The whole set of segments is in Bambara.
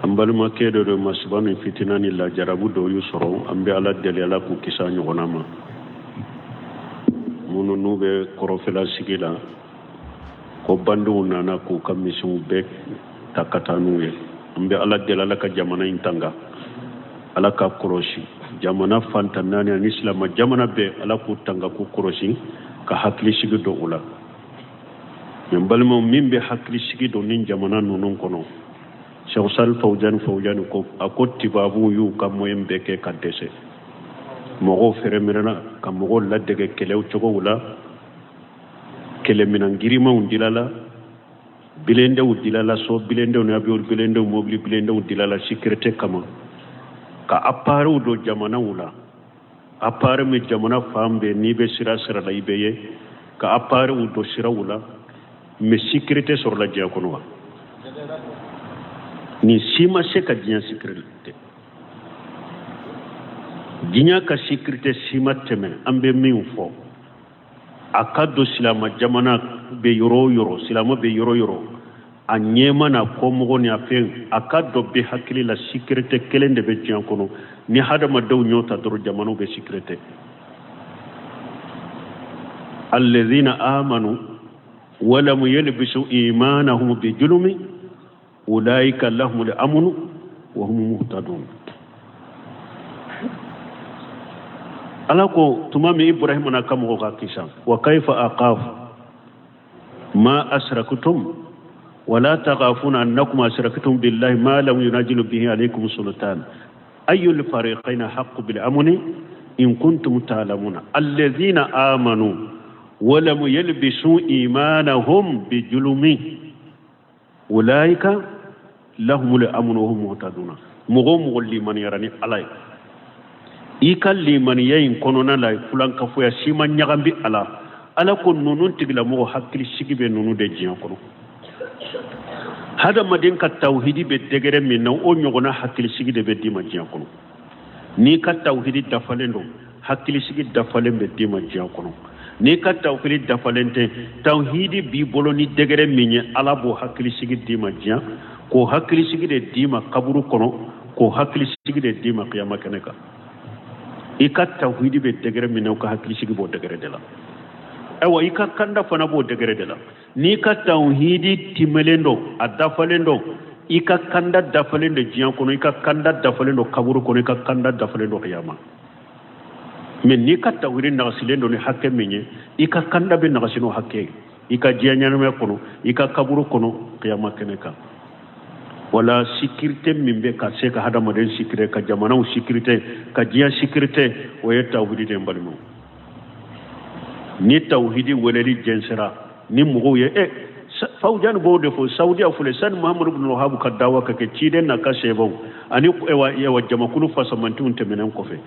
An balimakɛ dɔ don, masiba ni fitina ni lajarabu dɔ y'u sɔrɔ. An bɛ Ala deli, Ala k'u kisi a ɲɔgɔnna ma. Minnu n'u bɛ kɔrɔfɛla sigi la, ko bandiw nana k'u ka misiw bɛɛ ta ka taa n'u ye. An bɛ Ala deli, Ala ka jamana in tanga, Ala ka kɔlɔsi jamana fantan naani ani silama jamana bɛɛ. Ala k'u tanga, k'u kɔlɔsi, ka hakilisigi don u la. Mɛ n balimaw, min bɛ hakilisigi don ni jamana ninnu kɔnɔ, Cheikh Sali Fawujani Fawujani ko, a ko tibabuw y'u ka moyen bɛɛ kɛ ka dɛsɛ. Mɔgɔw fɛrɛmɛrɛna ka mɔgɔw ladege kɛlɛw cogow la, kɛlɛminan girimanw dilala, bilendew dilala, so bilendew ni avion bilendew, mobili bilendew dilala sécurité kama, ka appareilw don jamanaw la, appareil min jamana fan bɛɛ, n'i bɛ sira sira la, i bɛ ye, ka appareilw don siraw la. Mais sécurité sɔrɔla diɲɛ kɔnɔ wa? Nin si ma se ka diɲɛ sécurité, diɲɛ ka sécurité si ma tɛmɛ. An bɛ min fɔ, a ka don silama jamana bɛ yɔrɔ o yɔrɔ, silama bɛ yɔrɔ o yɔrɔ, a ɲɛma n'a kɔmɔgɔ ni a fɛn, a ka dɔn bɛɛ hakili la, sécurité kelen de bɛ diɲɛ kɔnɔ. Ni hadamadenw y'o ta dɔrɔn, jamanaw bɛ sécurité. Alladhina amanu walam yalbisu imanahum bijulumi ulaika lahumul amnu wa hum muhtadun. Ala ko tuma min Ibrahima n'a ka mɔgɔw ka kisa, wa kaifa akhafu ma asraktum wala takhafuna annakum asraktum billahi ma lam yunazil bihi alaykum sultan ayyul fariqayni haqqu bil amni in kuntum ta'lamuna alladhina amanu wa lam yalbisu imanahum bijulumi ulaika lahumul amnu wa hum muhtaduna. Mɔgɔ o mɔgɔ limaniyara ni Ala ye, i ka limaniya in kɔnɔna la, fulankafoya si ma ɲagami a la, Ala ko ninnu tigilamɔgɔ hakili sigi bɛ ninnu de diɲɛ kɔnɔ. Hadamaden ka tawhidi bɛ degré min na, o ɲɔgɔnna hakilisigi de bɛ d'i ma diɲɛ kɔnɔ. N'i ka tawhidi dafalen don, hakilisigi dafalen bɛ d'i ma diɲɛ kɔnɔ. N'i ka tawhidi dafalen tɛ, tawhidi b'i bolo ni degré min ye, Ala b'o hakilisigi d'i ma diɲɛ, k'o hakilisigi de d'i ma kaburu kɔnɔ, k'o hakilisigi de d'i ma kiyama kɛnɛ kan. I ka tawhidi bɛ degré min na, i ka hakilisigi b'o degré de la. Ayiwa, i ka kanda fana b'o degré de la. N'i ka tawhidi timɛlen don, a dafalen don, i ka kanda dafalen don diɲɛ kɔnɔ, i ka kanda dafalen don kaburu kɔnɔ, i ka kanda dafalen don kiyama. Mais n'i ka tawhidi nagasilen don ni hakɛ min ye, i ka kanda bɛ nagasi n'o hakɛ ye, i ka diɲɛ ɲɛnamaya kɔnɔ, i ka kaburu kɔnɔ, kiyama kɛnɛ kan. Wala sécurité min bɛ ka se ka hadamaden sécurité, ka jamanaw sécurité, ka diɲɛ sécurité, o ye tawhidi de ye, n balimaw. Ni tawhidi weleli jɛnsɛra ni mɔgɔw ye, ɛ Fawujani b'o de fɔ. Saudiya filɛ, sani Muhamadu bin Wahabu ka dawa ka kɛ, ciden n'a ka sahabaw ani ewa jamakulu fasamantiw tɛmɛnen kɔfɛ,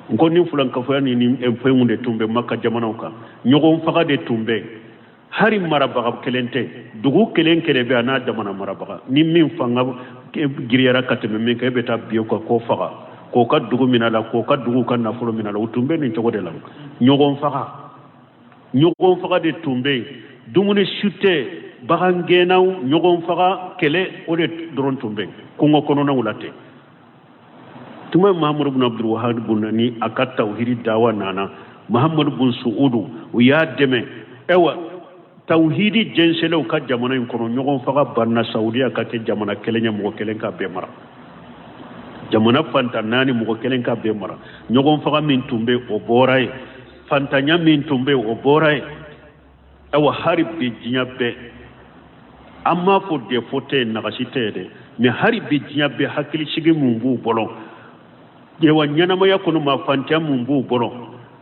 n ko ni fulankafoya ni ni fɛnw de tun bɛ Maka jamanaw kan, ɲɔgɔn faga de tun bɛ. Hari marabaga kelen tɛ, dugu kelen kelen bɛ a n'a jamana marabaga. Ni min fanga giriyara ka tɛmɛ min kan, e bɛ taa bin o kan k'o faga, k'o ka dugu minɛ a la, k'o ka dugu ka nafolo minɛ a la. O tun bɛ nin cogo de la. Ɲɔgɔn faga, ɲɔgɔn faga de tun bɛ yen. Dumuni si tɛ, bagangɛnnaw, ɲɔgɔn faga, kɛlɛ, o de dɔrɔn tun bɛ yen kungo kɔnɔnaw la ten. Tuma Mahamadu bin Abdul Wahab bun ni a ka tawhidi dawa nana, Mahamadu bun Suudu, u y'a dɛmɛ. Ayiwa, tawhidi jɛnsɛnlenw ka jamana in kɔnɔ, ɲɔgɔn faga banna. Saudiya ka kɛ jamana kelen ye, mɔgɔ kelen ka bɛɛ mara. Jamana fantan naani, mɔgɔ kelen ka bɛɛ mara. Ɲɔgɔn faga min tun bɛ, o bɔra yen. Fantanya min tun bɛ, o bɔra yen. Ayiwa, hari bi diɲɛ bɛɛ, an m'a fɔ défaut tɛ yen, nagasi tɛ yen dɛ, mais hari bi diɲɛ bɛɛ, hakilisigi mun b'u bolo, ayiwa, ɲɛnamaya kɔnɔ, ma fantanya mun b'u bolo,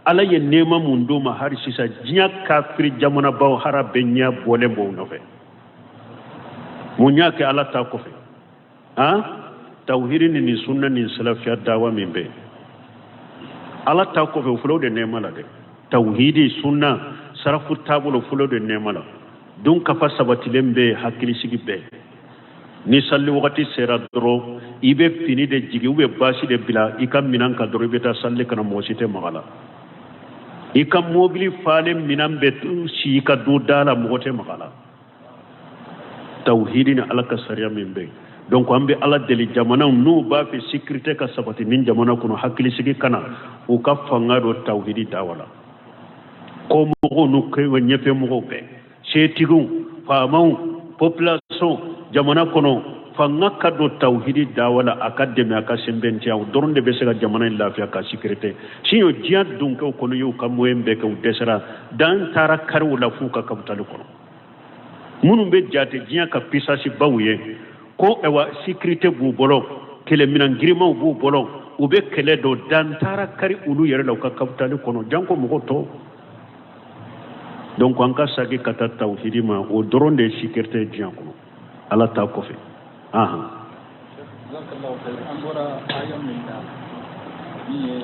Ala ye nɛɛma mun d'u ma, hari sisan diɲɛ kafiri jamanabaw hara bɛɛ ɲɛ bɔlen b'o nɔfɛ. Mun y'a kɛ Ala ta kɔfɛ? Han, tawhidi ni nin sunna ni salafiya dawa min bɛ Ala ta kɔfɛ, o filɛ o de nɛɛma la dɛ. Tawhidi, sunna, sarafu taabolo filɛ o de nɛɛma la. Dun kafa sabatilen bɛ, hakilisigi bɛ. Ni sali wagati sera dɔrɔn, i bɛ fini de jigin, u bɛ baasi de bila i ka minɛn kan dɔrɔn, i bɛ taa sali ka na, mɔgɔ si tɛ maga la. I ka mobili falen minɛn bɛ si i ka du da la, mɔgɔ tɛ maga la. Tawhidi ni Ala ka sariya min bɛ yen, Donc an bɛ Ala deli, jamanaw n'u b'a fɛ sécurité ka sabati nin jamana kɔnɔ, hakilisigi ka na, u ka fanga don tawhidi dawa la. Kɔmɔgɔw n'u ɲɛfɛmɔgɔw bɛɛ, setigiw, faamaw, population jamana kɔnɔ, fanga ka don tawhidi dawa la, a ka dɛmɛ, a ka sɛnbɛntiya. O dɔrɔn de bɛ se ka jamana in lafiya ka sécurité. Sinon diɲɛ donkɛw kɔnɔ y'u ka moyen bɛɛ kɛ, u dɛsɛra, dan taara kari u la f'u ka kapitali kɔnɔ. Minnu bɛ jate diɲɛ ka puissance baw ye ko ayiwa sécurité b'u bolo, kɛlɛminan girimanw b'u bolo, u bɛ kɛlɛ dɔn, dan taara kari olu yɛrɛ la u ka kapitali kɔnɔ, janko mɔgɔ tɔw. Donc an ka sagi ka taa tawhidi ma, o dɔrɔn de ye sécurité diɲɛ kɔnɔ, Ala ta kɔfɛ. Ahan. An bɔra aya min na, min ye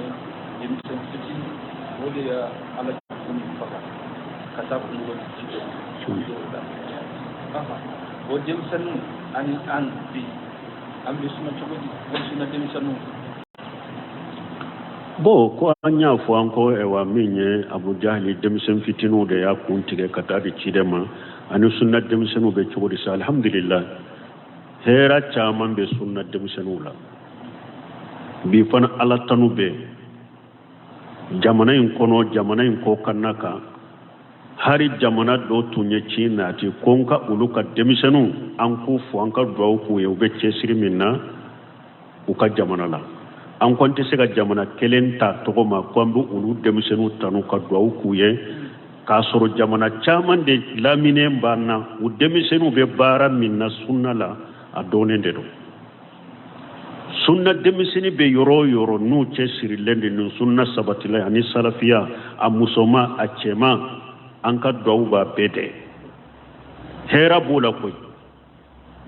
denmisɛn fitinin, o de ye Ala kun faga ka taa kunkolo ci la. O denmisɛnninw ani an bi, an bɛ suma cogo di, o suna denmisɛnninw? Bon, ko an y'a fɔ an ko ɛwa min ye Abu Jahali denmisɛn fitininw de y'a kun tigɛ ka taa di ciden ma, ani sunna denmisɛnninw bɛ cogo di sa? Alhamdulillah, hɛra caman bɛ sunna denmisɛnninw la bi fana. Ala tanu bɛ jamana in kɔnɔ, jamana in kɔkanna kan. Hari jamana dɔ tun ye ci nati ko n ka olu ka denmisɛnninw, an k'u fo, an ka duwawu k'u ye, u bɛ cɛsiri min na u ka jamana la. An kɔni tɛ se ka jamana kelen ta tɔgɔ ma ko an bɛ olu denmisɛnninw tanu ka duwawu k'u ye, k'a sɔrɔ jamana caman de laminen b'an na. U denmisɛnninw bɛ baara min na sunna la, a dɔnnen de don. Sunna denmisɛnnin bɛ yɔrɔ o yɔrɔ, n'u cɛsirilen de nin sunna sabatila ani salafiya, a musoman, a cɛman, an ka duwawu b'a bɛɛ dɛ. Hɛrɛ b'o la koyi.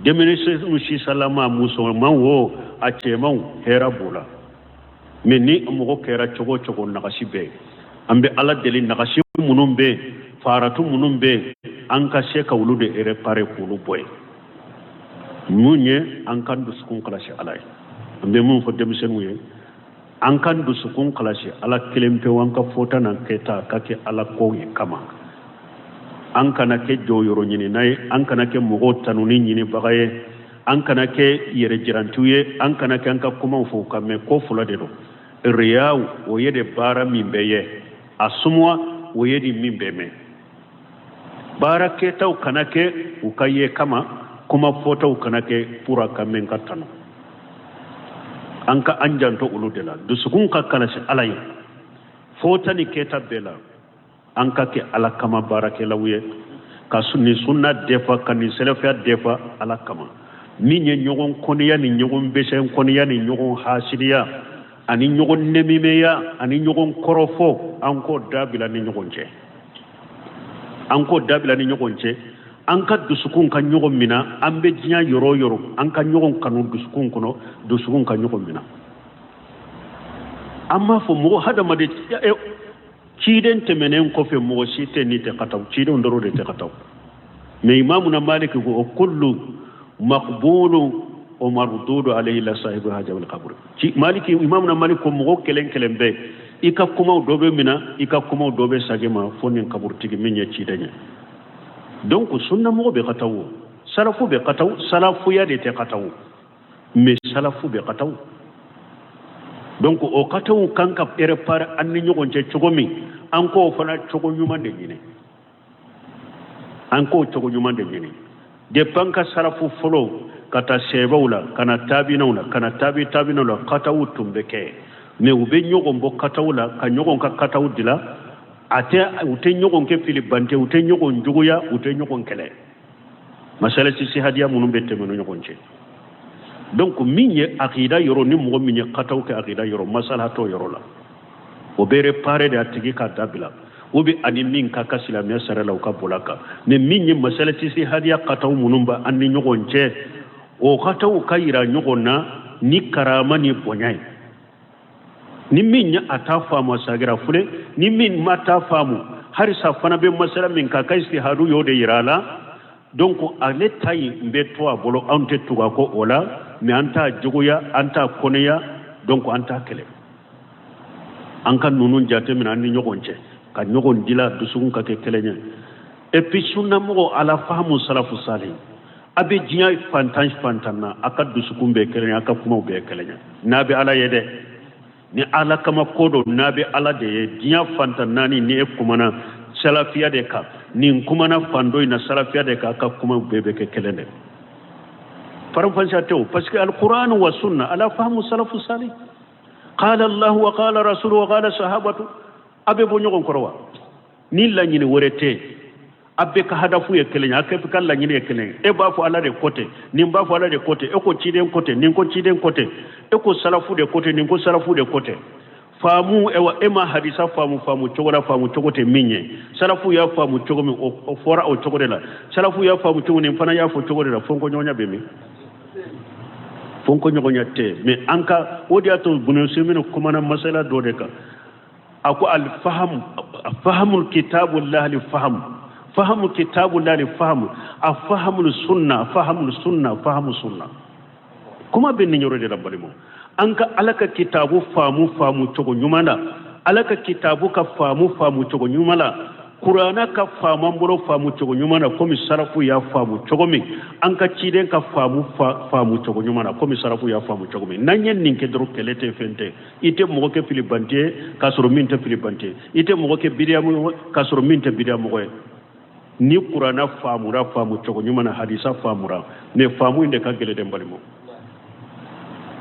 Denmisɛnninw sisalama, musoman wo, a cɛmanw, hɛrɛ b'o la. Mais ni mɔgɔ kɛra cogo o cogo, nagasi bɛ yen. An bɛ Ala deli, nagasi minnu bɛ yen, faratu minnu bɛ yen, an ka se ka olu de réparer k'olu bɔ yen. Mun ye an k'an dusukun kalasi Ala ye? An bɛ mun fɔ denmisɛnninw ye? An k'an dusukun kalasi Ala kelen pewu, an ka fɔta n'an kɛta ka kɛ Ala ko ye kama. An kana kɛ jɔyɔrɔ ɲinina ye, an kana kɛ mɔgɔw tanuni ɲinibaga ye, an kana kɛ yɛrɛjirantiw ye, an kana kɛ an ka kumaw fɔ u ka mɛn. Ko fila de don. Riyaw, o ye de baara min bɛ ye, a sumuwa, o ye de min bɛ mɛn. Baara kɛtaw kana kɛ u ka ye kama, kuma fɔtaw kana kɛ pour a ka mɛn ka tanu. An ka an janto olu de la. Dusukun ka kalasi Ala ye fɔta ni kɛta bɛɛ la. An ka kɛ Ala kama baarakɛlaw ye, ka nin sunna defa, ka nin sɛlɛfiya defa Ala kama. Min ye ɲɔgɔn kɔniya ni ɲɔgɔn besɛn kɔniya ni ɲɔgɔn hasidiya ani ɲɔgɔn nɛmimɛya ani ɲɔgɔn kɔrɔfɔ, an k'o dabila ni ɲɔgɔn cɛ, an k'o dabila ni ɲɔgɔn cɛ. An ka dusukun ka ɲɔgɔn mina. An bɛ diɲɛ yɔrɔ o yɔrɔ, an ka ɲɔgɔn kanu dusukun kɔnɔ, dusukun ka ɲɔgɔn mina. An b'a fɔ mɔgɔ hadamaden, ciden tɛmɛnen kɔfɛ, mɔgɔ si tɛ ni tɛ kataw, cidenw dɔrɔn de tɛ kataw. Mais imamuna Maliki ko o kullu maqbulu o mardudu alayhi la sahibu haja wal qabr. Ci Maliki, imamuna Maliki ko mɔgɔ kelen kelen bɛɛ, i ka kumaw dɔ bɛ mina, i ka kumaw dɔ bɛ sagi ma, fo nin kaburutigi min ye ciden ye. Donc sunnamɔgɔ bɛ kataw, salafu bɛ kataw, salafuya de tɛ kataw, mais salafu bɛ kataw. Donc o kataw kan ka réparer an ni ɲɔgɔn cɛ cogo min, an k'o fana cogo ɲuman de ɲini, an k'o cogo ɲuman de ɲini. Depuis an ka salafu fɔlɔ ka taa sɛbɛw la, ka na tabinaw la, ka na tabi tabinaw la, kataw tun bɛ kɛ, mais u bɛ ɲɔgɔn bɔ kataw la, ka ɲɔgɔn ka kataw dila. A tɛ u tɛ ɲɔgɔn kɛ filibante, u tɛ ɲɔgɔn juguya, u tɛ ɲɔgɔn kɛlɛ. Masala sisi hadiya minnu bɛ tɛmɛ ni ɲɔgɔn cɛ. Donc min ye akida yɔrɔ, ni mɔgɔ min ye kataw kɛ akida yɔrɔ, masala t'o yɔrɔ la, o bɛ réparer de, a tigi ka dabila, o bɛ ani min ka ka silamɛya sariya la, u ka bɔla kan. Mais min ye masala sisi hadiya kataw minnu bɛ an ni ɲɔgɔn cɛ, o kataw ka yira ɲɔgɔn na ni karama ni bonya ye. Ni min ye a t'a faamu, a sagira fule. Ni min ma t'a faamu, harisa fana bɛ masala min kan, ka istihadu y'o de yira a la. Donc ale ta in bɛ to a bolo, anw tɛ tugu a kɔ o la, mais an t'a juguya, an t'a kɔnɛya, donc an t'a kɛlɛ. An ka ninnu jateminɛ an ni ɲɔgɔn cɛ, ka ɲɔgɔn dila, dusukun ka kɛ kelen ye. Et puis sunnamɔgɔ, ala fahamu salafu salih. A bɛ diɲɛ fantan fantan na, a ka dusukun bɛɛ kelen ye, a ka kumaw bɛɛ kelen ye. N'a bɛ Ala ye dɛ, ni Ala kama ko don, n'a bɛ Ala de ye. Diɲɛ fantan naani, ni e kumana salafiya de kan, nin kumana fan dɔ in na salafiya de kan, a ka kumaw bɛɛ bɛ kɛ kelen de. Faranfasiya tɛ o, parce que alquran wa sunna ala fahamu salafu salih, qala Allah wa qala rasulu wa qala sahabatu, a bɛ bɔ ɲɔgɔn kɔrɔ wa? Ni laɲini wɛrɛ tɛ, a bɛɛ ka hadafu ye kelen ye, a bɛɛ ka laɲini ye kelen ye. E b'a fɔ Ala de ko ten, nin b'a fɔ Ala de ko ten, e ko ciden ko ten, nin ko ciden ko ten, e ko salafu de ko ten, nin ko salafu de ko ten. Faamu, ewa, e ma hadisa faamu faamu cogo la, faamu cogo tɛ min ye. Salafu y'a faamu cogo min, o fɔra o cogo de la. Salafu y'a faamu cogo, nin fana y'a fɔ cogo de la. Fɔnkɔɲɔgɔnya bɛ min? Fɔnkɔɲɔgɔnya tɛ. Mais an ka o de y'a to Bun Usaymin kumana masala dɔ de kan. A ko alfahamu fahamu kitabullahi fahamu fahamu kitabullahi fahamu a fahamu sunna fahamu sunna fahamu sunna. Kuma bɛ nin yɔrɔ de la, balimaw. An ka Ala ka kitabu faamu faamu cogo ɲuman na, Ala ka kitabu ka faamu faamu cogo ɲuman na, Kurana ka faamu an bolo faamu cogo ɲuman na, komi sarafu y'a faamu cogo min, an ka ciden ka faamu faamu cogo ɲuman na, komi sarafu y'a faamu cogo min. N'an ye nin kɛ dɔrɔn, kɛlɛ tɛ, fɛn tɛ. I tɛ mɔgɔ kɛ filibante ye k'a sɔrɔ min tɛ filibante ye, i tɛ mɔgɔ kɛ bidiya mɔgɔ k'a sɔrɔ min tɛ bidiya mɔgɔ ye. Ni Kurana faamura faamu cogo ɲuman na, hadisa faamura, mais faamu in de ka gɛlɛn dɛ, n balimaw,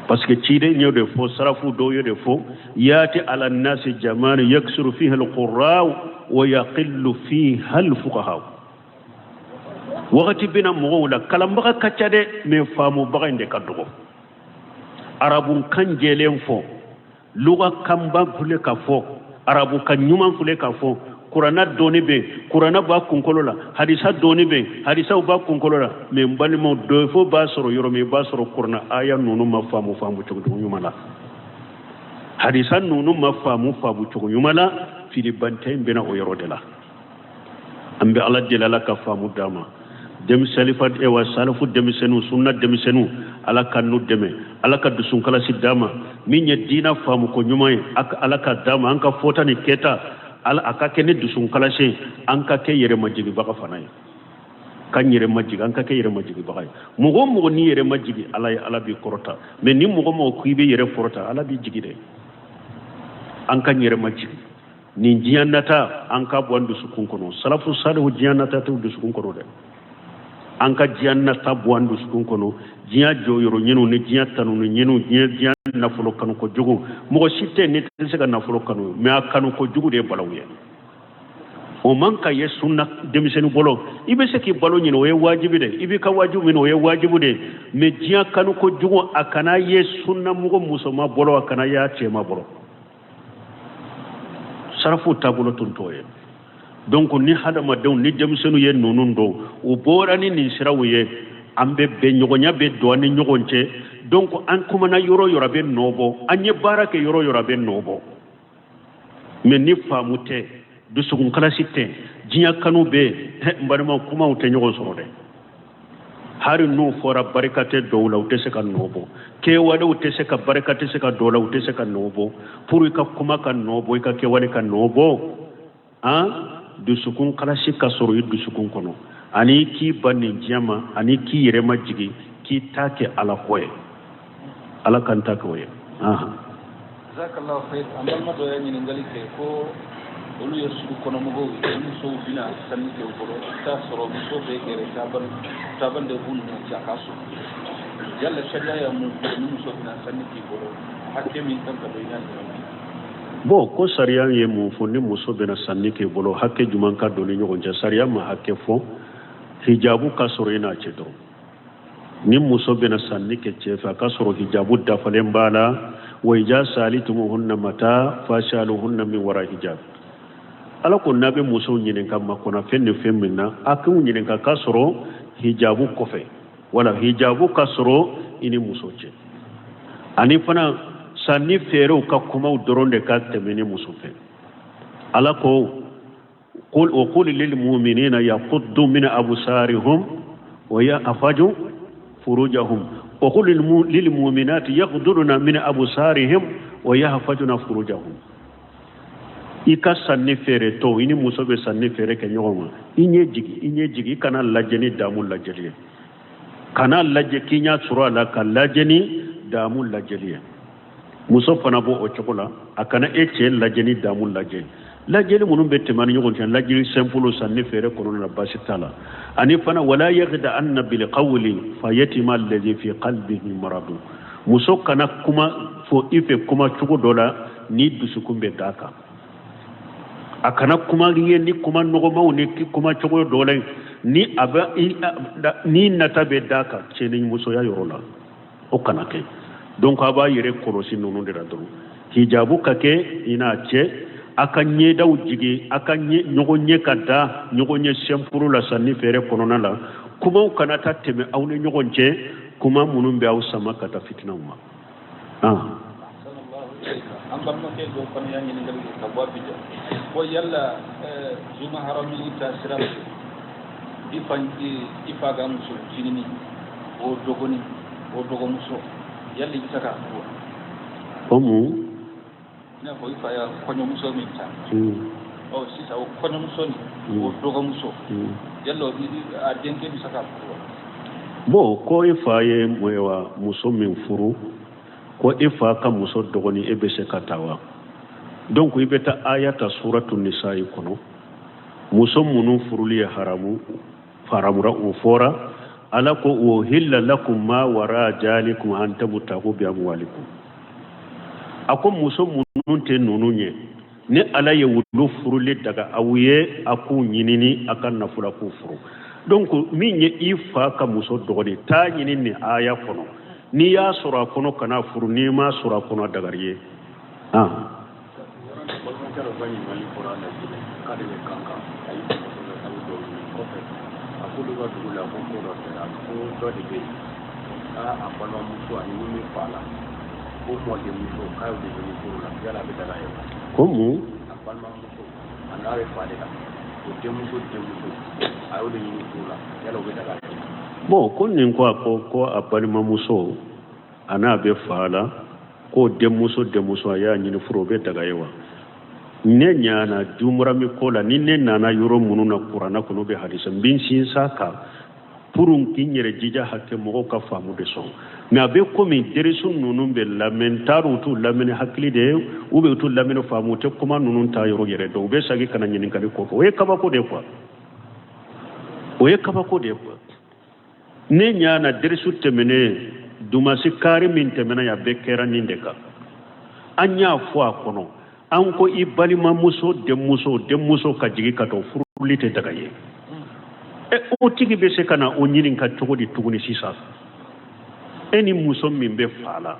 parce que ciden y'o de fɔ, sarafu dɔw y'o de fɔ: yati ala nasi jamanu yaksuru fiha alqurra wa yaqillu fiha alfuqaha. Wagati bɛna mɔgɔw la, kalanbaga ka ca dɛ, mais faamubaga in de ka dɔgɔ. Arabukan jɛlen fɔ, luga kanba file ka fɔ, arabukan ɲuman file ka fɔ, Kurana dɔɔni bɛ, Kurana b'a kunkolo la, hadisa dɔɔni bɛ, hadisaw b'a kunkolo la. Mais n balimaw, défaut b'a sɔrɔ yɔrɔ min, i b'a sɔrɔ Kurana aya ninnu ma faamu faamu cogo ɲuman la, hadisa ninnu ma faamu faamu cogo ɲuman la. Filibantɛ in bɛna o yɔrɔ de la. An bɛ Ala deli, Ala ka faamu d'an ma. Denmisɛnnin, ewa, salafu denmisɛnninw, sunna denmisɛnninw, Ala ka n'u dɛmɛ, Ala ka dusunkalasi d'an ma. Min ye diina faamu ko ɲuman ye, Ala ka d'an ma. An ka fɔta ni kɛta, Ala a ka kɛ ni dusunkalasi ye. An ka kɛ yɛrɛmajigibaga fana ye, k'an yɛrɛ majigi, an ka kɛ yɛrɛmajigibaga ye. Mɔgɔ o mɔgɔ n'i yɛrɛ majigi Ala ye, Ala b'i kɔrɔta. Mais ni mɔgɔ mɔgɔ ko i bɛ yɛrɛ kɔrɔta, Ala b'i jigi dɛ. An ka yɛrɛ majigi. Nin diɲɛ nata, an ka bɔ an dusukun kɔnɔ. Salafu salihu, diɲɛ nata t'u dusukun kɔnɔ dɛ. An ka diɲɛ nata bɔ an dusukun kɔnɔ. Diɲɛ jɔyɔrɔ ɲiniw ni diɲɛ tanuni ɲiniw, diɲɛ nafolo kanu kojugu. Mɔgɔ si tɛ n'i tɛ se ka nafolo kanu, mais a kanu kojugu de ye balawu ye. O man ka ye sunna denmisɛnnin bolo. I bɛ se k'i balo ɲini, o ye wajibi de. I b'i ka wajibi minɛ, o ye wajibi de. Mais diɲɛ kanu kojugu, a kana ye sunnamɔgɔ musoman bolo, a kana ye a cɛman bolo. Sarafu taabolo tun t'o ye. Donc ni hadamadenw ni denmisɛnninw ye ninnu dɔn, u bɔra ni nin siraw ye, an bɛ bɛn, ɲɔgɔnya bɛ don an ni ɲɔgɔn cɛ. Donc an kumana yɔrɔ yɔrɔ, a bɛ nɔ bɔ. An ye baara kɛ yɔrɔ yɔrɔ, a bɛ nɔ bɔ. Mais ni faamu tɛ, dusukun kalasi tɛ, diɲɛ kanu bɛ yen, n balimaw, kumaw tɛ ɲɔgɔn sɔrɔ dɛ. Hari n'u fɔra, barika tɛ dɔw la, u tɛ se ka nɔ bɔ. Kɛwalew tɛ se ka, barika tɛ se ka dɔw la, u tɛ se ka nɔ bɔ. Pour i ka kuma ka nɔ bɔ, i ka kɛwale ka nɔ bɔ, han, dusukun kalasi ka sɔrɔ i dusukun kɔnɔ, ani k'i ban nin diɲɛ ma, ani k'i yɛrɛ majigi, k'i ta kɛ Ala ko ye. Ala k'an ta kɛ o ye. Jazakallahu khair. An balima dɔ ye ɲininkali kɛ ko olu ye sugu kɔnɔmɔgɔw ye, musow bɛna sanni kɛ u bolo, i bɛ t'a sɔrɔ muso bɛ gɛrɛ taabal de b'u ni ɲɔgɔn cɛ a k'a sɔrɔ. Yala sariya ye mun fɔ ni muso bɛna sanni k'i bolo, hakɛ min kan ka don i n'a ni ɲɔgɔn cɛ? Bon, ko sariya ye mun fɔ ni muso bɛna sanni k'i bolo, hakɛ jumɛn ka don ni ɲɔgɔn cɛ? Sariya ma hakɛ fɔ. Hijabu ka sɔrɔ i n'a cɛ dɔrɔn. Ni muso bɛna sanni kɛ cɛ fɛ, a ka sɔrɔ hijabu dafalen b'a la. Wa iza salitumuhunna mata fasaluhunna min wara hijab. Ala ko n'a bɛ musow ɲininka makɔnɔfɛn ni fɛn min na, a k'u ɲininka k'a sɔrɔ hijabu kɔfɛ, wala hijabu ka sɔrɔ i ni muso cɛ. Ani fana sanni feerew ka kumaw dɔrɔn de ka tɛmɛ ni muso fɛ. Ala ko wa qul lil mu'minina yaghuddu min absarihum wa yahfazu furujahum wa qul lil mu'minati yaghudduna min absarihim wa yahfazuna furujahum. I ka sanni feere tɔ, i ni muso bɛ sanni feere kɛ ɲɔgɔn ma, i ɲɛ jigi, i ɲɛ jigi, i kana lajɛ ni damu lajɛli ye. Kana lajɛ k'i ɲɛ sɔrɔ a la ka lajɛ ni damu lajɛli ye. Muso fana b'o o cogo la, a kana e cɛ lajɛ ni damu lajɛ. Lajɛli minnu bɛ tɛmɛ ni ɲɔgɔn cɛ, lajɛli simple sanni feere kɔnɔna na, baasi t'a la. Ani fana wala yakhda'anna bil qawli fayatma'a alladhi fi qalbihi maradu. Muso kana kuma fɔ i fɛ kuma cogo dɔ la ni dusukun bɛ d'a kan. A kana kuma ye ni kuma nɔgɔmaw ni kuma cogo dɔ la ni a bɛ ni nata bɛ d'a kan cɛ ni musoya yɔrɔ la, o kana kɛ. Donc a b'a yɛrɛ kɔlɔsi ninnu de la dɔrɔn. Hijabu ka kɛ i n'a cɛ, a ka ɲɛdaw jigin, a ka ɲɔgɔn ɲɛ ka da ɲɔgɔn ɲɛ simple la sanni feere kɔnɔna la. Kumaw kana taa tɛmɛ aw ni ɲɔgɔn cɛ, kuma minnu bɛ aw sama ka taa fitinaw ma. An balimakɛ dɔ fana y'a ɲininkali kɛ ka bɔ Abijan ko yala zumaharami ta sira fɛ, i fa i fa ka muso ncinin, o dɔgɔnin, o dɔgɔmuso, yala i bɛ se k'a furu wa? O mun? I n'a fɔ i fa ya kɔɲɔmuso min ta, ɔ sisan o kɔɲɔmuso nin, o dɔgɔmuso, yala a denkɛ bɛ se k'a furu wa? Bon, ko i fa ye muso min furu, ko i fa ka muso dɔgɔnin, e bɛ se ka ta wa? Donc i bɛ taa aya ta suratu nisa'i kɔnɔ, muso minnu furuli ye haramu haramura, o fɔra. Ala ko uhilla lakum ma wara jalikum an tabtagu bi amwalikum. A ko muso minnu tɛ ninnu ye, ni Ala ye wulu furuli daga aw ye, a k'u ɲinini a ka nafolo k'u furu. Donc min ye i fa ka muso dɔgɔnin, taa ɲini nin aya kɔnɔ. N'i y'a sɔrɔ a kɔnɔ, kana furu. N'i m'a sɔrɔ a kɔnɔ, a dagari ye. Balimakɛ dɔ ka ɲininkali bɔra Lajinɛ, k'ale bɛ Kankan, a y'i kalo dɔw ɲini kɔfɛ, a k'olu ka dugu la ko ko dɔ kɛra, ko dɔ de bɛ yen k'a a balimamuso ani min bɛ fa la, ko mɔdenmuso, k'a y'o de ɲini furu la, yala a bɛ daga ye wa? Ko mun? A balimamuso a n'a bɛ fa de la, o denmuso denmuso, a y'o de ɲini furu la, yala o bɛ daga ye wa? Bon, ko nin ko a ko ko a balimamuso a n'a bɛ fa la, k'o denmuso denmuso, a y'a ɲini furu, o bɛ daga ye wa? Ne ɲana jumurami ko la, ni ne nana yɔrɔ minnu na kuranna kɔnɔ bɛ hadisa, n bɛ n sinsin a kan pour k'i yɛrɛ jija hakɛ mɔgɔw ka faamu de sɔn. Mais a bɛ komi deresu ninnu bɛ lamɛn, n t'a dɔn u t'u lamɛn ni hakili de ye ou bien u t'u lamɛn ni faamu, u tɛ kuma ninnu ta yɔrɔ yɛrɛ dɔn, u bɛ segin ka na ɲininkali kɔfɛ. O ye kabako de ye quoi, o ye kabako de ye quoi. Ne ɲana deresu tɛmɛnen dumasi kari min tɛmɛna yan, bɛɛ kɛra nin de kan. An y'a fɔ a kɔnɔ, an ko i balimamuso denmuso denmuso ka jigin ka to furuli tɛ daga ye. Ɛ, o tigi bɛ se ka na o ɲininka cogo di tuguni sisan? E ni muso min bɛ fa la,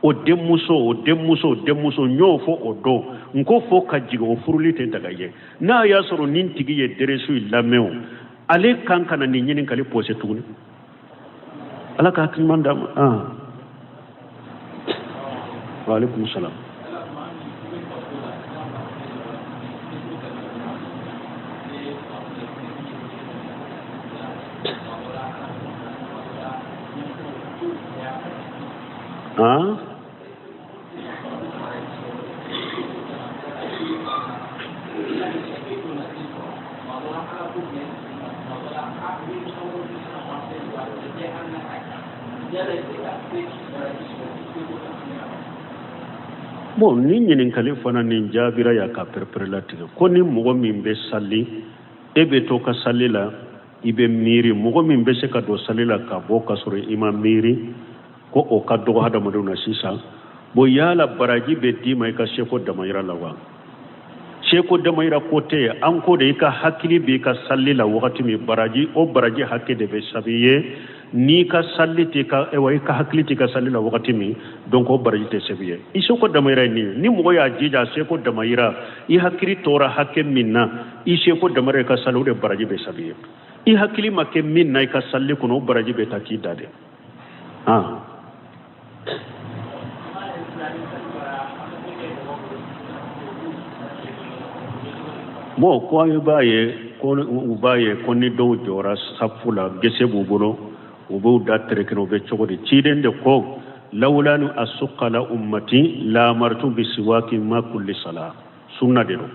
o denmuso o denmuso o denmuso, n y'o fɔ o don, n ko fo ka jigin, o furuli tɛ daga ye. N'a y'a sɔrɔ nin tigi ye deresu in lamɛn, o ale kan ka na nin ɲininkali pose tuguni. Ala ka hakili ɲuman d'a ma. Ah, wa alaikum salam. Ah, bon, ni ɲininkali fana nin jaabira ya ka pɛrɛpɛrɛ latigɛ ko ni mɔgɔ min bɛ sali, e bɛ to ka sali la, i bɛ miiri. Mɔgɔ min bɛ se ka don sali la ka bɔ ka sɔrɔ i ma miiri, ko o ka dɔgɔ hadamadenw na sisan. Bon, yala baraji bɛ d'i ma i ka seko damayira la wa? Seko damayira ko tɛ yen. An ko de i ka hakili b'i ka sali la wagati min, baraji o baraji hakɛ de bɛ sabi ye. N'i ka sali t'i ka, ewa, i ka hakili t'i ka sali la wagati min, donc o baraji tɛ sɛbɛn ye. I seko damayira ye nin ye. Ni mɔgɔ y'a jija a seko damayira, i hakili tora hakɛ min na, i seko damayira i ka sali, o de baraji bɛ sɛbɛn ye. I hakili ma kɛ min na i ka sali kɔnɔ, o baraji bɛ ta k'i da de. Ah, bon, ko an b'a ye ko u b'a ye ko ni dɔw jɔra safu la, gese b'u bolo, u b'u da tereke, u bɛ cogo di? Ciden de ko lawula an asuka ala ummati la amartu bi siwaki ma kulli sala. Sunna de don.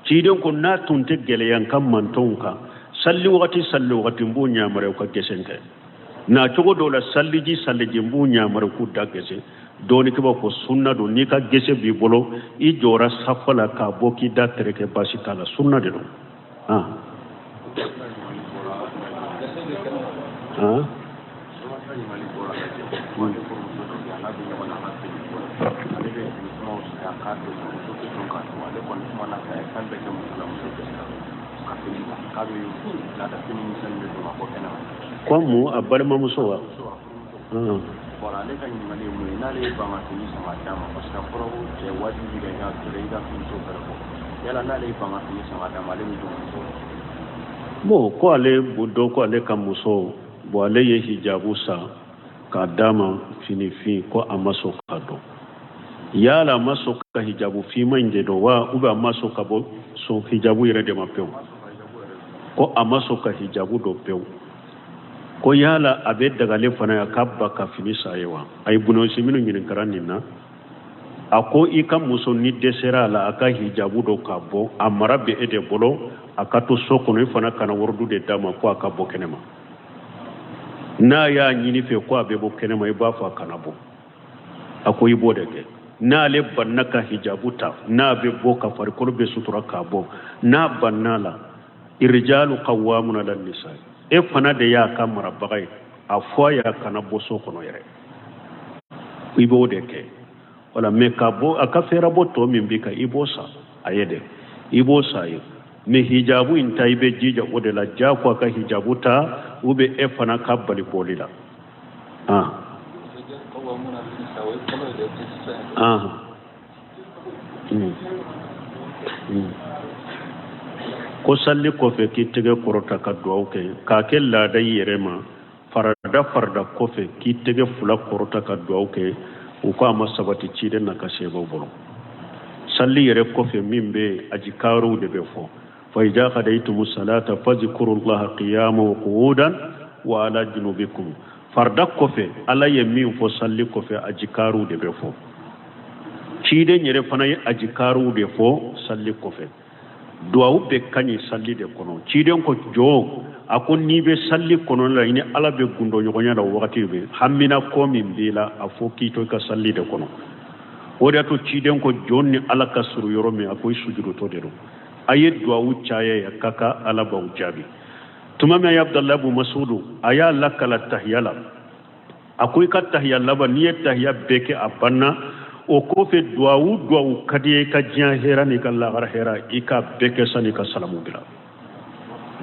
Ciden ko n'a tun tɛ gɛlɛya n ka mantɔnw kan, sali wagati sali wagati n b'o yamaruya u ka gese kɛ. Na cogo dɔw la saliji saliji n b'u yamaru k'u da gese. Dɔnnikɛbaaw ko sunna don, n'i ka gese b'i bolo, i jɔra safa la k'a bɔ k'i da tereke, baasi t'a la, sunna de don. Ah ah, ko mun a balimamuso wa? Ale ka ɲininkali ye mun ye? N'ale ye ban ka fini san ka d'a ma, parce que a fɔra ko cɛ wajibi ka i ka kɛlɛ i ka finiso fɛrɛ bɔ, yala n'ale ye ban ka fini san ka d'a ma, ale bɛ jɔn muso? Bon, ko ale dɔ ko ale ka muso, bon, ale ye hijabu san k'a d'a ma, fini fin, ko a ma sɔn ka don. Yala a ma sɔn ka hijabu finma in de don wa, ou bien a ma sɔn ka bɔ sɔn hijabu yɛrɛ de ma pewu? Ko a ma sɔn ka hijabu don pewu. Ko yala a bɛ daga ale fana ye k'a ban ka fini san ye wa? A ye bunɔsi minnu ɲininkara nin na, a ko i ka muso ni dɛsɛra a la a ka hijabu don k'a bɔ, a mara bɛ e de bolo, a ka to so kɔnɔ, i fana kana waridu de d'a ma ko a ka bɔ kɛnɛma. N'a y'a ɲini fɛ ko a bɛ bɔ kɛnɛma, i b'a fɔ a kana bɔ. A ko i b'o de kɛ. N'ale banna ka hijabu ta, n'a bɛ bɔ ka farikolo bɛ sutura k'a bɔ, n'a banna la, irjalu qawwamuna ala nisa, e fana de y'a ka marabaga ye, a fɔ a ye a kana bɔ so kɔnɔ yɛrɛ, i b'o de kɛ. Wala mais ka bɔ a ka fɛɛrɛbɔ tɔ min b'i kan, i b'o san a ye dɛ, i b'o san a ye. Mais hijabu in ta, i bɛ jija o de la, jako a ka hijabu ta, ou bien e fana ka bali bɔli la. Ah ah, Ko salli kɔfɛ k'i tɛgɛ kɔrɔta ka duwawu kɛ, k'a kɛ laada i yɛrɛ ma, farada farada kɔfɛ k'i tɛgɛ fila kɔrɔta ka duwawu kɛ, u ko a ma sabati ciden n'a ka sahabaw bolo. Salli yɛrɛ kɔfɛ min bɛ yen, ajikaruw de bɛ fɔ: fa iza qadaytumu salata fazkurullaha qiyaman wa qu'udan wa ala junubikum. Farida kɔfɛ, Ala ye min fɔ salli kɔfɛ, ajikaruw de bɛ fɔ. Ciden yɛrɛ fana ye ajikaruw de fɔ salli kɔfɛ. Duwawu bɛɛ ka ɲi salli de kɔnɔ. Ciden ko jɔn, a ko n'i bɛ salli kɔnɔ la, i ni Ala bɛ gundɔɲɔgɔnya la, o wagati bɛ hamina ko min b'i la, a fɔ k'i to i ka salli de kɔnɔ. O de y'a to ciden ko jɔn ni Ala ka surun yɔrɔ min, a ko i sujudutɔ de don, a ye duwawu caya ya ka ka Ala b'aw jaabi. Tuma min a ye Abudalayi bun Masudu, a y'a lakala tahiya la, a ko i ka tahiya laban, n'i ye tahiya bɛɛ kɛ a banna, o kɔfɛ duwawu duwawu ka di i ka diɲɛ hɛrɛ n'i ka lahara hɛrɛ, i ka bɛɛ kɛ sani i ka salamu bila.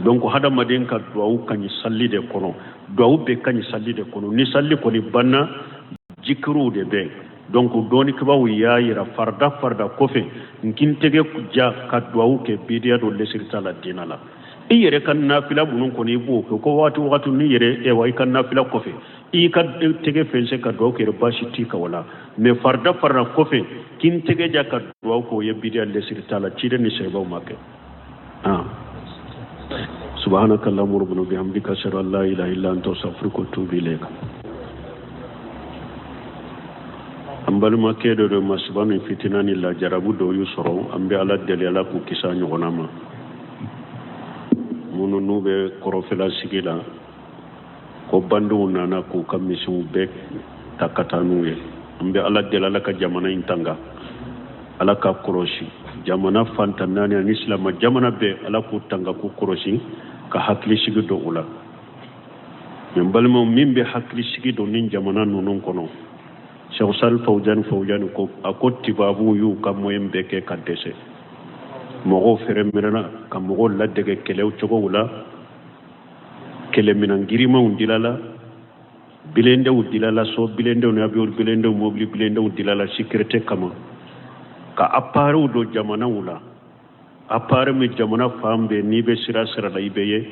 Donc hadamaden ka duwawu ka ɲi salli de kɔnɔ, duwawu bɛɛ ka ɲi salli de kɔnɔ. Ni salli kɔni banna, jikiruw de bɛ. Donc dɔnnikɛbaaw y'a yira farida farida kɔfɛ n k'i tɛgɛ ja ka duwawu kɛ, bidiya don, lesiri t'a la diinɛ la. I yɛrɛ ka nafila minnu kɔni, i b'o kɛ ko waati waati n'i yɛrɛ ewa i ka nafila kɔfɛ i ka tɛgɛ fɛnsɛ ka duwawu kɛ, baasi t'i kan o la. Mais farida farida kɔfɛ k'i tɛgɛ ja ka duwawu kɛ, o ye bidiya, lesiri t'a la, ciden ni sahabaw m'a kɛ. Ah, subhanaka allahumma rabbana bihamdika, ashhadu an la ilaha illa anta, astaghfiruka wa atubu ilayk. An balimakɛ dɔ de masiba ni fitina ni lajarabu dɔw y'u sɔrɔ, an bɛ Ala deli Ala k'u kisi a ɲɔgɔnna ma. Minnu n'u bɛ kɔrɔfɛla sigi la, ko bandiw nana k'u ka misiw bɛɛ ta ka taa n'u ye, an bɛ Ala deli Ala ka jamana in tanga, Ala ka kɔlɔsi jamana fantan naani ani silama jamana bɛɛ, Ala k'u tanga k'u kɔlɔsi ka hakilisigi don u la. N balimaw, min bɛ hakilisigi don ni jamana ninnu kɔnɔ, Cheikh Sali Fawujani Fawujani ko, a ko tubabuw y'u ka moyen bɛɛ kɛ ka dɛsɛ, mɔgɔw fɛrɛmɛrɛna ka mɔgɔw ladege kɛlɛw cogow la, kɛlɛminan girimanw dilala, bilendew dilala, so bilendew ni avion bilendew, mobili bilendew dilala sécurité kama, ka appareilw don jamanaw la, appareil min jamana fan bɛɛ n'i bɛ sira sira la i bɛ ye,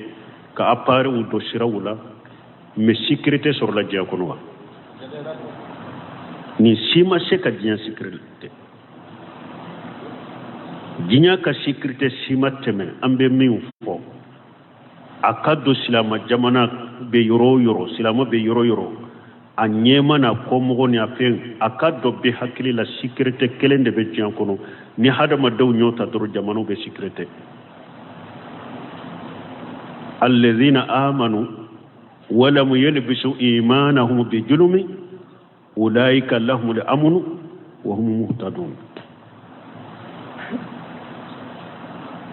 ka appareilw don siraw la. Mais sécurité sɔrɔla diɲɛ kɔnɔ wa? Nin si ma se ka diɲɛ sécurité, diɲɛ ka sécurité si ma tɛmɛ an bɛ min fɔ, a ka don silama jamana bɛ yɔrɔ o yɔrɔ, silama bɛ yɔrɔ o yɔrɔ, a ɲɛma n'a kɔmɔgɔ ni a fɛn, a ka dɔn bɛɛ hakili la, sécurité kelen de bɛ diɲɛ kɔnɔ. Ni hadamadenw y'o ta dɔrɔn, jamanaw bɛ sécurité. Alladhina amanu. Walam yalbisu imanahum bi julumi ulaika lahumul amnu wa hum muhtadun.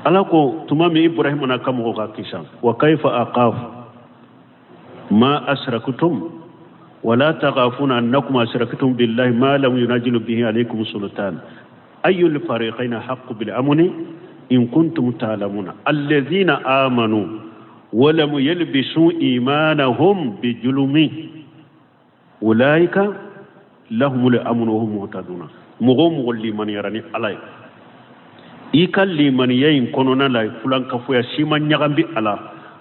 Ala ko tuma min Ibrahima n'a ka mɔgɔw ka kisa, wa kaifa akhafu ma asraktum wala takhafuna annakum asraktum billahi ma lam yunazil bihi alaykum sultan ayyul fariqayni haqqu bil amni in kuntum ta'lamuna alladhina amanu wa lam yalbisu imanahum bi julumi ulaika lahumul amnu wa hum muhtaduna. Mɔgɔ o mɔgɔ limaniyara ni Ala ye, i ka limaniya in kɔnɔna la fulankafoya si ma ɲagami a la,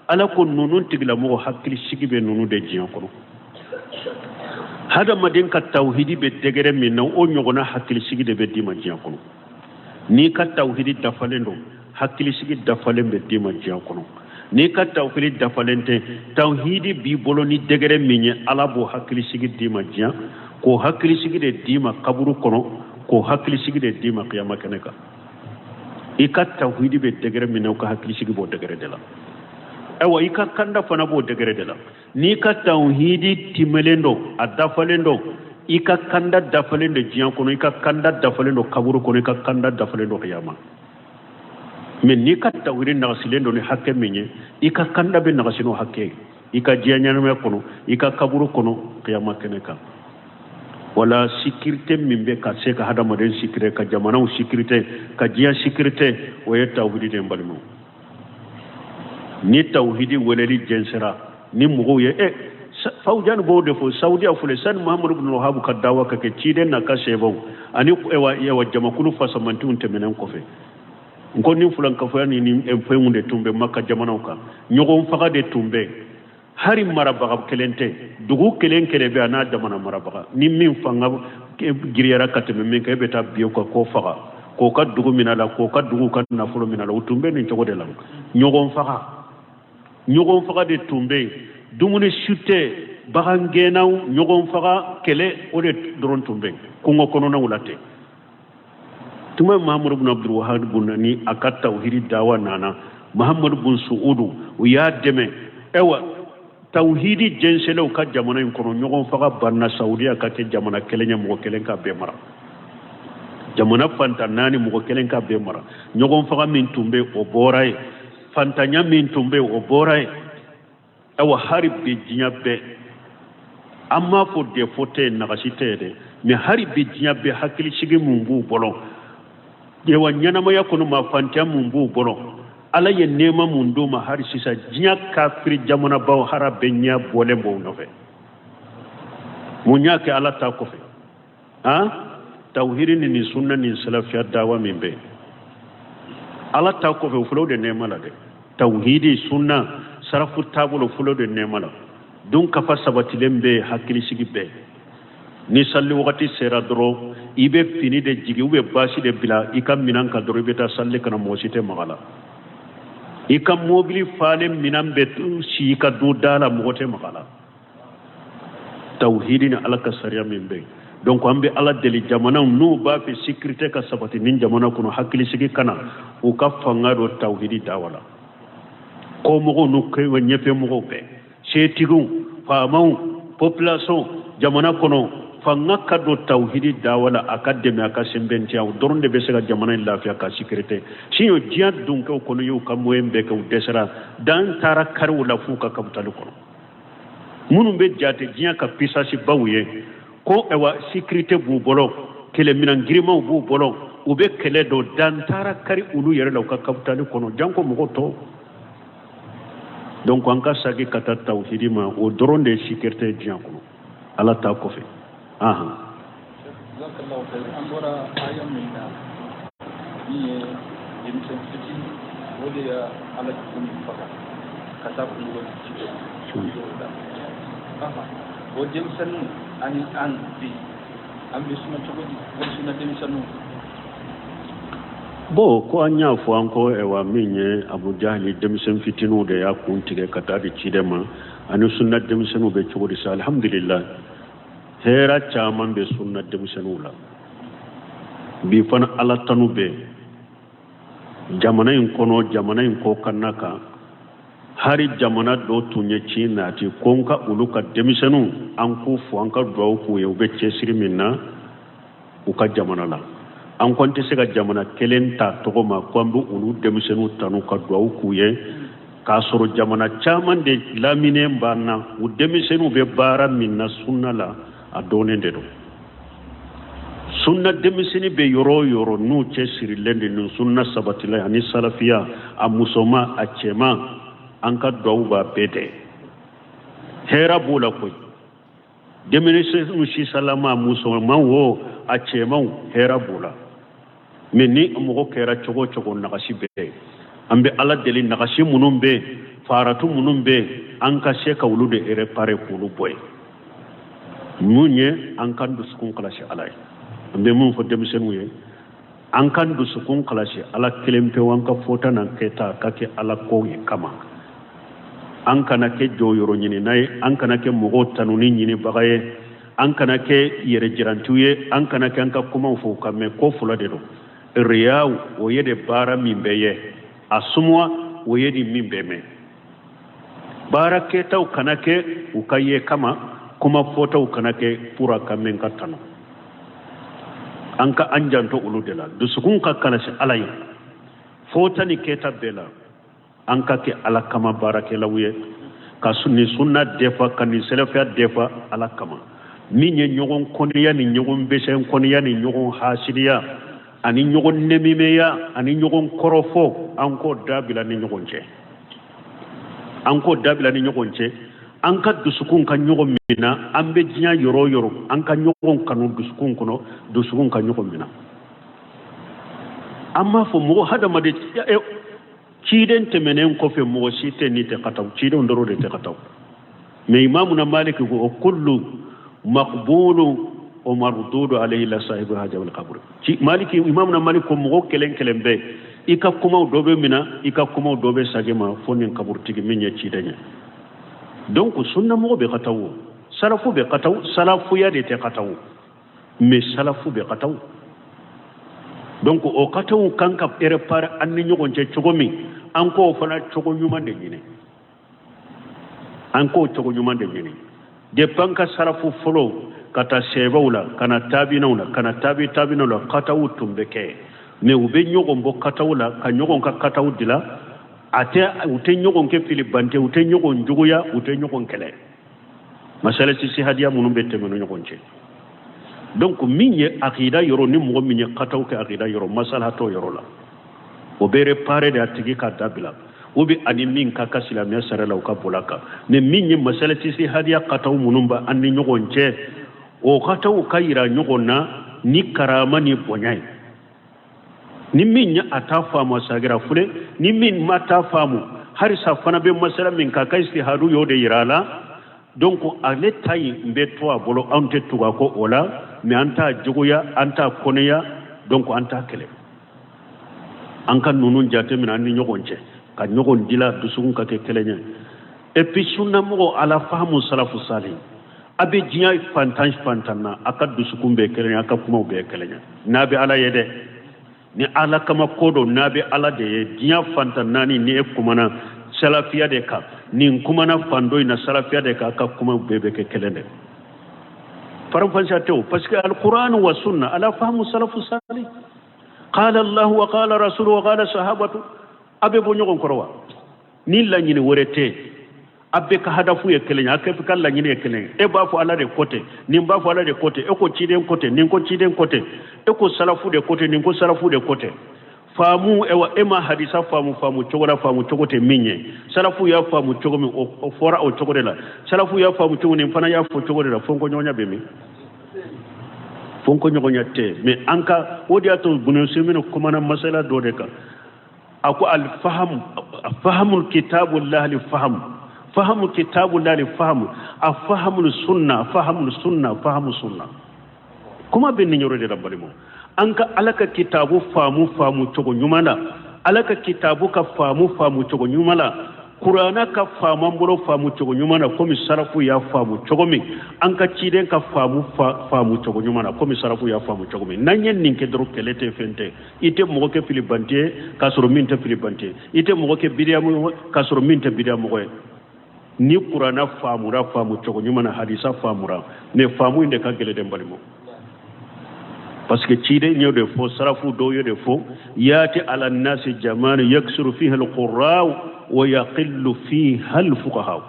Ala ko ninnu tigilamɔgɔ hakili sigi bɛ ninnu de diɲɛ kɔnɔ. Hadamaden ka tawhidi bɛ degré min na, o ɲɔgɔnna hakilisigi de bɛ d'i ma diɲɛ kɔnɔ. N'i ka tawhidi dafalen don, hakilisigi dafalen bɛ d'i ma diɲɛ kɔnɔ. N'i ka tawhidi dafalen tɛ, tawhidi b'i bolo ni degré min ye, Ala b'o hakilisigi d'i ma diɲɛ, k'o hakilisigi de d'i ma kaburu kɔnɔ, k'o hakilisigi de d'i ma kiyama kɛnɛ kan. I ka tawhidi bɛ degré min na, i ka hakilisigi b'o degré de la. Ayiwa, i ka kanda fana b'o degré de la. N'i ka tawhidi timɛlen don, a dafalen don, i ka kanda dafalen don diɲɛ kɔnɔ, i ka kanda dafalen don kaburu kɔnɔ, i ka kanda dafalen don kiyama. Mais n'i ka tawhidi nagasilen don ni hakɛ min ye, i ka kanda bɛ nagasi n'o hakɛ ye, i ka diɲɛ ɲɛnamaya kɔnɔ, i ka kaburu kɔnɔ, kiyama kɛnɛ kan. Wala sécurité min bɛ ka se ka hadamaden sécurité, ka jamanaw sécurité, ka diɲɛ sécurité, o ye tawhidi de ye. N balimaw, ni tawhidi weleli jɛnsɛra ni mɔgɔw ye, Fawzan b'o de fɔ Saudiya filɛ, sani Muhammadu bin Wahabu ka dawa ka kɛ ciden n'a ka sahabaw ani ewa jamakulu fasamantiw tɛmɛnen kɔfɛ, n ko ni fulankafoya ni ni fɛnw de tun bɛ Maka jamanaw kan, ɲɔgɔn faga de tun bɛ, hari marabaga kelen tɛ, dugu kelen kelen bɛ a n'a jamana marabaga, ni min fanga giriyara ka tɛmɛ min kan, e bɛ taa bin o kan k'o faga, k'o ka dugu minɛ a la, k'o ka dugu ka nafolo minɛ a la. O tun bɛ nin cogo de la. Ɲɔgɔn faga de tun bɛ yen, dumuni si tɛ, bagangɛnnaw, ɲɔgɔn faga, kɛlɛ, o de dɔrɔn tun bɛ yen kungo kɔnɔnaw la ten. Tuma Mahamadu bin Abdul Wahab bun ni a ka tawhidi dawa nana, Mahamadu bun Suudu, u y'a dɛmɛ. Ayiwa, tawhidi jɛnsɛnlenw ka jamana in kɔnɔ, ɲɔgɔn faga banna. Saudiya ka kɛ jamana kelen ye, mɔgɔ kelen ka bɛɛ mara, jamana fantan naani, mɔgɔ kelen ka bɛɛ mara. Ɲɔgɔn faga min tun bɛ, o bɔra yen. Fantanya min tun bɛ, o bɔra yen. Ayiwa, hari bi diɲɛ bɛɛ, an m'a fɔ défaut tɛ yen, nagasi tɛ yen dɛ, mais hari bi diɲɛ bɛɛ hakilisigi mun b'u bolo, ayiwa, ɲɛnamaya kɔnɔ, ma fantanya mun b'u bolo, Ala ye nɛɛma mun d'u ma, hari sisan diɲɛ kafiri jamanabaw hara bɛɛ ɲɛ bɔlen b'o nɔfɛ. Mun y'a kɛ Ala ta kɔfɛ? Han, tawhidi ni nin sunna ni salafiya dawa min bɛ Ala ta kɔfɛ, o filɛ o de nɛɛma la dɛ. Tawhidi, sunna, sarafu taabolo filɛ o de nɛɛma la. Dun kafa sabatilen bɛ yen, hakilisigi bɛ yen. Ni sali wagati sera dɔrɔn, i bɛ fini de jigin ou bien basi de bila i ka minɛn kan dɔrɔn, i bɛ taa sali ka na, mɔgɔ si tɛ maga la. I ka mobili falen minɛn bɛ si i ka du da la, mɔgɔ tɛ maga la. Tawhidi ni Ala ka sariya min bɛ yen. Donc an bɛ Ala deli, jamanaw n'u b'a fɛ sécurité ka sabati nin jamana kɔnɔ, hakilisigi ka na, u ka fanga don tawhidi dawa la. Kɔmɔgɔw n'u ɲɛfɛmɔgɔw bɛɛ, setigiw, faamaw, population, jamana kɔnɔ, fanga ka don tawhidi dawa la, a ka dɛmɛ, a ka sɛnbɛntiya. O dɔrɔn de bɛ se ka jamana in lafiya ka sécurité. Sinon diɲɛ dunkɛw kɔnɔ y'u ka moyen bɛɛ kɛ, u dɛsɛra, dan taara kari u la f'u ka capitale kɔnɔ. Minnu bɛ jate diɲɛ ka puissance baw ye ko ayiwa sécurité b'u bolo, kɛlɛminɛn girimanw b'u bolo, u bɛ kɛlɛ dɔn, dan taara kari olu yɛrɛ la u ka capitale kɔnɔ, janko mɔgɔ tɔw. Donc an ka sagi ka taa tawhidi ma, o dɔrɔn de ye sécurité diɲɛ kɔnɔ Ala ta kɔfɛ. Ahan. An bɔra aya min na, min ye denmisɛn fitinin, o de ye Ala jugu min faga ka taa kunkolo ci la, o denmisɛnninw ani an bi, an bɛ suma cogo di, o suna denmisɛnninw? Bon, ko an y'a fɔ an ko ɛwa min ye Abu Jahali denmisɛn fitininw de y'a kun tigɛ ka taa di ciden ma, ani sunna denmisɛnninw bɛ cogo di sa? Alhamdulillah, hɛrɛ caman bɛ sunna denmisɛnninw la bi fana. Ala tanu bɛ jamana in kɔnɔ, jamana in kɔkanna kan. Hari jamana dɔ tun ye ci nati ko n ka olu ka denmisɛnninw an k'u fo, an ka duwawu k'u ye, u bɛ cɛsiri min na u ka jamana la. An kɔni tɛ se ka jamana kelen ta tɔgɔ ma ko an bɛ olu denmisɛnninw tanu ka duwawu k'u ye, k'a sɔrɔ jamana caman de laminen b'an na, u denmisɛnninw bɛ baara min na sunna la, a dɔnnen de don. Sunna denmisɛnnin bɛ yɔrɔ o yɔrɔ, n'u cɛsirilen de nin sunna sabatila ani salafiya, a musoman a cɛman, an ka duwawu b'a bɛɛ dɛ. Hɛrɛ b'o la koyi. Denmisɛnninw sisalama, musoman wo a cɛmanw, hɛrɛ b'o la. Mais ni mɔgɔ kɛra cogo o cogo, nagasi bɛ yen. An bɛ Ala deli, nagasi minnu bɛ yen, faratu minnu bɛ yen, an ka se ka olu de réparer k'olu bɔ yen. Mun ye an k'an dusukun kalasi Ala ye? An bɛ mun fɔ denmisɛnninw ye? An k'an dusukun kalasi Ala kelen pewu, an ka fɔta n'an kɛta ka kɛ Ala ko ye kama. An kana kɛ jɔyɔrɔ ɲinina ye, an kana kɛ mɔgɔw tanuni ɲinibaga ye, an kana kɛ yɛrɛjirantiw ye, an kana kɛ an ka kumaw fɔ u ka mɛn. Ko fila de don. Riyaw, o ye de baara min bɛ ye, a sumuwa, o ye de min bɛ mɛn. Baara kɛtaw kana kɛ u ka ye kama, kuma fɔtaw kana kɛ pour a ka mɛn ka tanu. An ka an janto olu de la. Dusukun ka kalasi Ala ye fɔta ni kɛta bɛɛ la. An ka kɛ Ala kama baarakɛlaw ye, ka nin sunna defa, ka nin sɛlɛfiya defa Ala kama. Min ye ɲɔgɔn kɔniya ni ɲɔgɔn besɛn kɔniya ni ɲɔgɔn hasidiya ani ɲɔgɔn nɛmimɛya ani ɲɔgɔn kɔrɔfɔ, an k'o dabila ni ɲɔgɔn cɛ, an k'o dabila ni ɲɔgɔn cɛ. An ka dusukun ka ɲɔgɔn minɛ. An bɛ diɲɛ yɔrɔ o yɔrɔ, an ka ɲɔgɔn kanu dusukun kɔnɔ, dusukun ka ɲɔgɔn minɛ. An b'a fɔ mɔgɔ hadamaden ciden tɛmɛnen kɔfɛ, mɔgɔ si tɛ ni tɛ kataw, cidenw dɔrɔn de tɛ kataw. Mais imamuna Maliki ko o kullu maqbulu o mardudu alayhi la sahibu haja wal qabr. Ci Maliki, imamuna Maliki ko mɔgɔ kelen kelen bɛɛ, i ka kumaw dɔ bɛ mina, i ka kumaw dɔ bɛ sage ma, fo nin kaburutigi min ye ciden ye. Donc sunna mɔgɔ bɛ kataw, o salafu bɛ kataw, salafuya de tɛ kataw, mais salafu bɛ kataw. Donc o kataw kan ka réparer an ni ɲɔgɔn cɛ cogo min, an k'o fana cogo ɲuman de ɲini, an k'o cogo ɲuman de ɲini. Depuis an ka salafu fɔlɔ ka taa sɛbɛw la, ka na tabinaw la, ka na tabi tabinaw la, kataw tun bɛ kɛ, mais u bɛ ɲɔgɔn bɔ kataw la, ka ɲɔgɔn ka kataw dila. A tɛ u tɛ ɲɔgɔn kɛ filibante, u tɛ ɲɔgɔn juguya, u tɛ ɲɔgɔn kɛlɛ. Masala sisi hadiya minnu bɛ tɛmɛ ni ɲɔgɔn cɛ. Donc min ye akida yɔrɔ, ni mɔgɔ min ye kataw kɛ akida yɔrɔ, masala t'o yɔrɔ la, o bɛ réparer de, a tigi ka dabila, o bɛ ani min ka ka silamɛya sariya la, u ka boli a kan. Mais min ye masala sisi hadiya kataw minnu bɛ an ni ɲɔgɔn cɛ, o kataw ka yira ɲɔgɔn na ni karama ni bonya ye. Ni min ye a t'a faamu, a sagira fule. Ni min ma t'a faamu, harisa fana bɛ masala min kan, ka istihadu y'o de yira a la. Donc ale ta in bɛ to a bolo, anw tɛ tugu a kɔ o la, mais an t'a juguya, an t'a kɔnɛya, donc an t'a kɛlɛ. An ka ninnu jateminɛ an ni ɲɔgɔn cɛ, ka ɲɔgɔn dila, dusukun ka kɛ kelen ye. Et puis sunnamɔgɔ ala fahamu salafu salih, a bɛ diɲɛ fantan fantan na, a ka dusukun bɛɛ kelen ye, a ka kumaw bɛɛ kelen ye, n'a bɛ Ala ye dɛ. Ni Ala kama ko don, n'a bɛ Ala de ye, diɲɛ fantan naani, ni e kumana salafiya de kan, nin kumana fan dɔ in na salafiya de kan, a ka kumaw bɛɛ bɛ kɛ kelen de. Faranfasiya tɛ o, parce que alquran wa sunna ala fahamu salafu salih, qala Allah wa qala rasulu wa qala sahabatu, a bɛ bɔ ɲɔgɔn kɔrɔ wa? Ni laɲini wɛrɛ tɛ, a bɛɛ ka hadafu ye kelen ye, a bɛɛ ka laɲini ye kelen ye. E b'a fɔ Ala de ko ten, nin b'a fɔ Ala de ko ten, e ko ciden ko ten, nin ko ciden ko ten, e ko salafu de ko ten, nin ko salafu de ko ten. Faamu, ewa e ma hadisa faamu faamu cogo la, faamu cogo tɛ min ye. Salafu y'a faamu cogo min, o fɔra o cogo de la. Salafu y'a faamu cogo, nin fana y'a fɔ cogo de la. Fɔnkɔɲɔgɔnya bɛ min? Fɔnkɔɲɔgɔnya tɛ. Mais an ka o de y'a to Ibn Usaymin kumana masala dɔ de kan, a ko alfahamu fahamu kitabullahi li fahamu fahamu kitabullahi li fahamu a fahamu sunna fahamu sunna fahamu sunna. Kuma bɛ nin yɔrɔ de la, balimaw. An ka Ala ka kitabu faamu faamu cogo ɲuman na, Ala ka kitabu ka faamu faamu cogo ɲuman na. Kuranna ka faamu an bolo faamu cogo ɲuman na komi sarafu y'a faamu cogo min, an ka ciden ka faamu faamu cogo ɲuman na komi sarafu y'a faamu cogo min. N'an ye nin kɛ dɔrɔn, kɛlɛ tɛ, fɛn tɛ. I tɛ mɔgɔ kɛ filibanti ye k'a sɔrɔ min tɛ filibanti ye, i tɛ mɔgɔ kɛ bidiyamɔgɔ k'a sɔrɔ min tɛ bidiyamɔgɔ ye. Ni kuranna faamura faamu cogo ɲuman na, hadisa faamura, mais faamu in de ka gɛlɛn dɛ, n balimaw, parce que ciden y'o de fɔ, sarafu dɔw y'o de fɔ: yati ala nasi jamanu yaksuru fiha alqurra'u wa yaqillu fiha alfuqaha.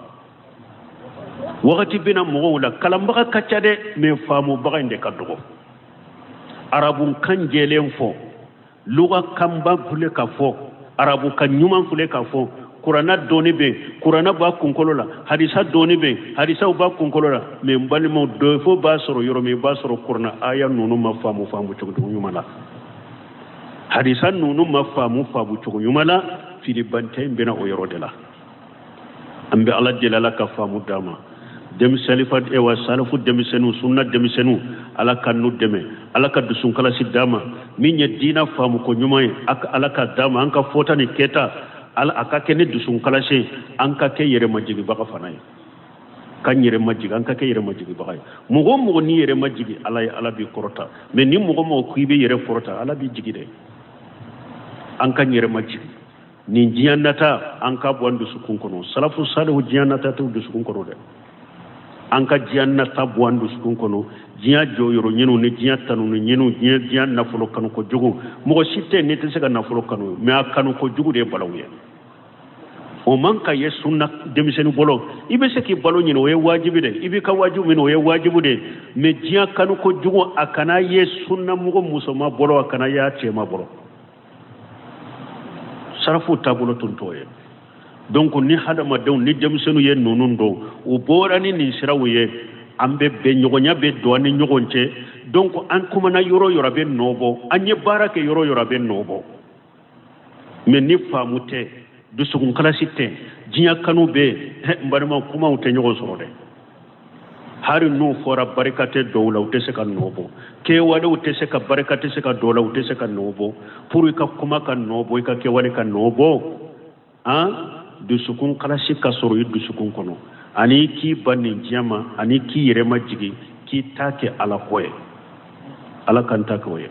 Wagati bɛna mɔgɔw la, kalanbaga ka ca dɛ, mais faamubaga in de ka dɔgɔ. Arabukan jɛlen fɔ, luga kanba filɛ ka fɔ, arabukan ɲuman filɛ ka fɔ, kuranna dɔɔni bɛ yen, kuranna b'a kunkolo la, hadisa dɔɔni bɛ yen, hadisaw b'a kunkolo la, mais n balimaw, défaut b'a sɔrɔ yɔrɔ min, i b'a sɔrɔ kuranna aya ninnu ma faamu faamu cogo ɲuman la, hadisa ninnu ma faamu faamu cogo ɲuman la. Filibantɛ in bɛna o yɔrɔ de la. An bɛ Ala deli, Ala ka faamu d'an ma. Denmisɛnnin ewa salifu denmisɛnninw, sunna denmisɛnninw, Ala ka n'u dɛmɛ, Ala ka dusunkalasi d'an ma. Min ye diina faamu ko ɲuman ye, Ala ka d'an ma. An ka fɔta ni kɛta, ala a ka kɛ ni dusunkalasi ye. An ka kɛ yɛrɛmajigibaga fana ye, k'an yɛrɛ majigi, an ka kɛ yɛrɛmajigibaga ye. Mɔgɔ o mɔgɔ n'i yɛrɛ majigi Ala ye, Ala b'i kɔrɔta. Mais ni mɔgɔ mɔgɔ k'i bɛ yɛrɛ kɔrɔta, Ala b'i jigi dɛ. An ka yɛrɛ majigi. Nin diɲɛ nata, an ka bɔ an dusukun kɔnɔ. Salafu salihu, diɲɛ nata t'u dusukun kɔnɔ dɛ. An ka diɲɛ nata bɔ an dusukun kɔnɔ, diɲɛ jɔyɔrɔ ɲiniw ni diɲɛ tanuni ɲiniw, diɲɛ nafolo kanu kojugu. Mɔgɔ si tɛ n'i tɛ se ka nafolo kanu, mais a kanu kojugu de ye balawu ye. O man ka ye sunna denmisɛnnin bolo. I bɛ se k'i balo ɲini, o ye wajibi de, i b'i ka wajibi minɛ, o ye wajibi de, mais diɲɛ kanu kojugu, a kana ye sunna mɔgɔ musoman bolo, a kana ye a cɛman bolo. Sarafu taabolo tun t'o ye. Donc ni hadamadenw ni denmisɛnninw ye ninnu dɔn, u bɔra ni nin siraw ye, an bɛ bɛn, ɲɔgɔnya bɛ don an ni ɲɔgɔn cɛ. Donc an kumana yɔrɔ o yɔrɔ, a bɛ nɔ bɔ. An ye baara kɛ yɔrɔ o yɔrɔ, a bɛ nɔ bɔ. Mais ni faamu tɛ, dusukunkalasi tɛ, diɲɛ kanu bɛ yen, n balimaw, kumaw tɛ ɲɔgɔn sɔrɔ dɛ. Hali n'u fɔra, barika tɛ dɔw la, u tɛ se ka nɔ bɔ. Kɛwalew tɛ se ka, barika tɛ se ka dɔw la, u tɛ se ka nɔ bɔ. Pour i ka kuma ka nɔ bɔ, i ka kɛwale ka nɔ bɔ, an dusukun kalasi ka sɔrɔ i dusukun kɔnɔ, ani k'i ban nin diɲɛ ma, ani k'i yɛrɛ majigi, k'i ta kɛ Ala ko ye. Ala k'an ta kɛ o ye.